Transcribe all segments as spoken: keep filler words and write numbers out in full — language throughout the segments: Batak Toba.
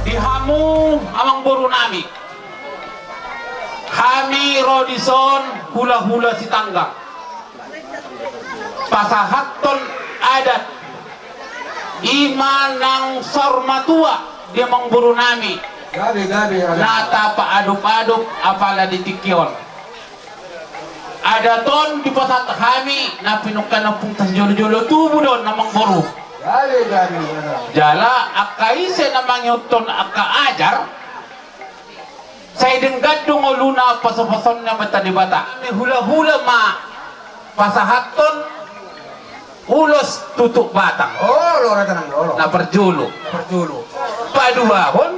Di hamu amangboru nami, hami ro dison hulahula Sitanggang pasahathon adat, i ma nang saur matua di amangboru nami. Gabe, gabe, gabe. Na tapaadop-adop apala di tingki on. Adat on dipasahat hami na pinungka-nungka sijolo-jolo tubu do on amangboru. Gabe, gabe, gabe. Jala angka ise na mangihuthon angka ajar, sai denggan do ngoluna pasu-pasuna Amanta Debata. Hami hulahula ma pasahathon ulos tutup batang. Olo, olo, tenang, olo. Na parjolo. Na parjolo. Paduahon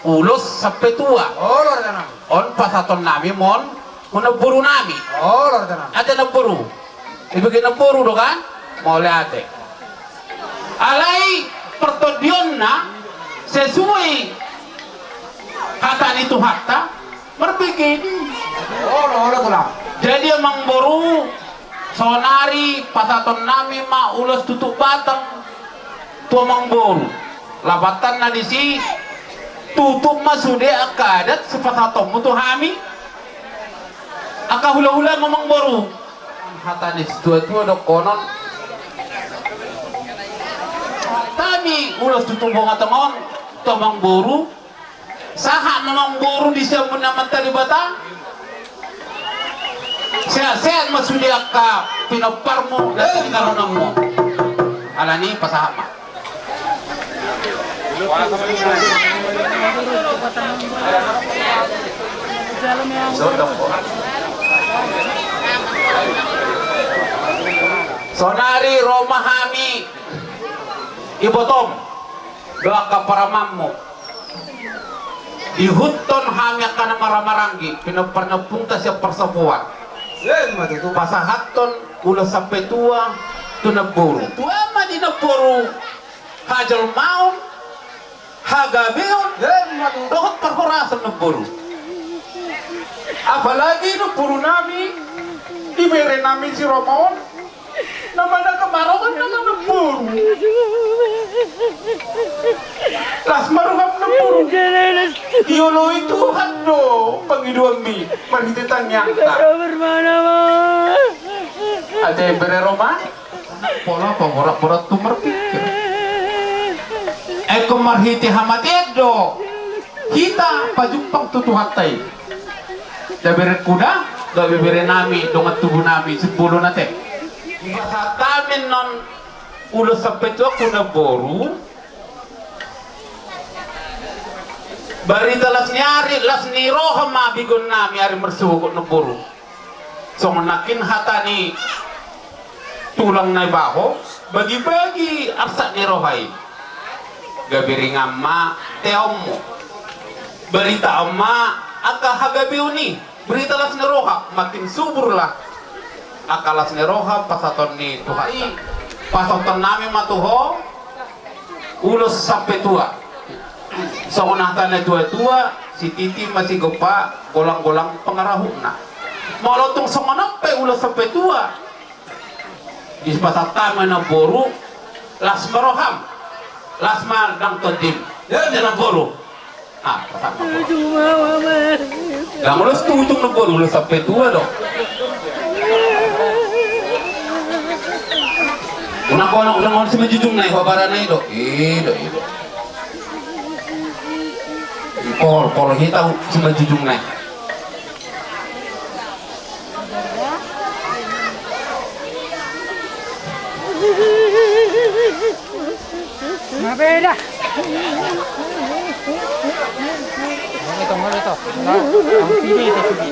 ulos sampe tua. Olo, tenang. On pasahaton nami ma on tu namboru nami. Olo, tenang. Ate namboru. Ibege namboru do kan? Mauliate. Alai partondionna sesuai hata ni Tuhanta, marbege do i. Olo, olo, tulang. Jadi amangboru, saonari pasahaton nami ma ulos tutup batang tu amangboru. Lapatanna disi, tutup ma sude angka adat sipasahatonmu tu hami. Angka hulahula ma amangboru. Hata ni situa-tua dohonon. Hami ulos tutup batang on tu amangboru. Sahat ma amangboru di siamun ni Amanta Debata. Sehat-sehat ma sude angka pinomparmu dan sinaronanmu. Alani pasahat ma. Saonari ro ma hami, ibotom, dohot angka paramanmu. Diihuthon hami angka na marhaha maranggi, pinompar ni ompunta sian parsapoan. Pasahathon ulos sampe tua tu namboru. Tua ma di namboru hajolmaon, hagabeon, dohot parhorasan namboru. Apalagi namboru nami, ibebere nami si Roma on, na manang marhaha maranggi ma namboru. Las ma roham namboru. Dioloi Tuhan do pangidoanmi marhite tangiangta. Ate bere Roma. Pola paborat-borat tu marpikir. Ingkon marhite hamatean do hita pajumpang tu Tuhanta i. Gabe berengku da, gabe bere nami, dongan tubu nami, simbolo na te. Pasahat hami annon ulos sampe tua tu namboru. Barita las ni ari, las ni roha ma bigon nami ari marsogot namboru. Songon nangkin hata ni tulang na ibaho, bagi-bagi arsak ni roha i. Gabe ringan ma teaonmu. Baritaon ma angka hagabeon i, barita las ni roha, makin suburlah angka las ni roha pasahaton ni Tuhan i. Pasahaton nami ma tu ho ulos sampe tua. Songon hata ni natua-tua, sititi ma sigompa, golang-golang pangarahutna. Molo tung songon on pe ulos sampe tua, dipasahat hami namboru, las ma roham, las ma nang tondim. Ate namboru. Ah, pasahat namboru. Ndang ulos tu ujung namboru, ulos sampe tua do. Unang, unang, unang simanjujung na i, ho barana i do. I do, i do. Pol, pol hita simanjujung na i. Mabeda. Mabeda, mabeda. Nah, ang pili itu, pili.